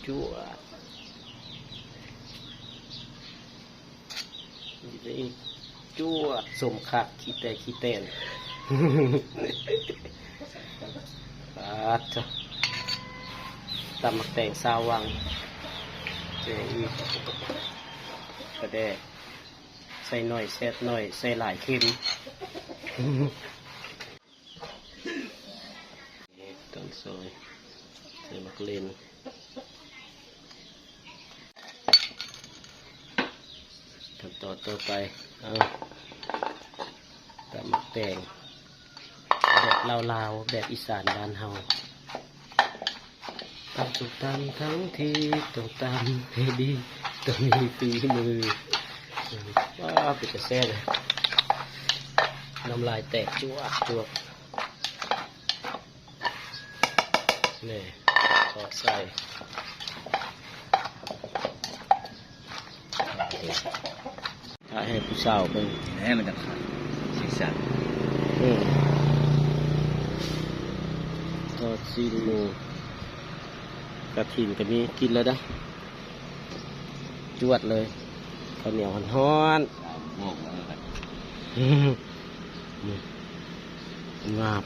ຈວດ ນີ້ໄປອີກ ຈວດ ສົ້ມຄັກ ຂີ້ແຕກຂີ້ແຕນ ປາດໂທ້ ຕຳໝາກແຕງຊາວວັງ ແກງອີກ ປາແດກ ໃສ່ໜ້ອຍແຊບໜ້ອຍ ໃສ່ຫຼາຍເຄັມ. ຕົ້ນຊອຍ ໃສ່ໝາກເລັ່ນ ຂັ້ນຕອນຕໍ່ໄປ ເອົາ ຕຳໝາກແຕງ ແບບລາວໆ ແບບອີສານບ້ານເຮົາ ຕຳສົ້ມຕຳທັງທີ ຕ້ອງຕຳໃຫ້ດີ ຕ້ອງມີຝີມື ວ້າວ ເປັນຕາແຊບເລີຍ ນ້ຳລາຍແຕກຈວກໆ ນີ້ ເຄາະໃສ່ ຖ້າໃຫ້ຜູ້ສາວເບິ່ງ ແຫຼະ ມັນຈະຂາດ ສີສັນ ອືມ ທອດຊີ້ນໝູ ກະຖິນກະມີ ກິນແລ້ວເດີ້ ຈວດເລີຍ ເຂົ້າໜຽວຮ້ອນໆ ສາມໂມງແລ້ວນະ ງາບ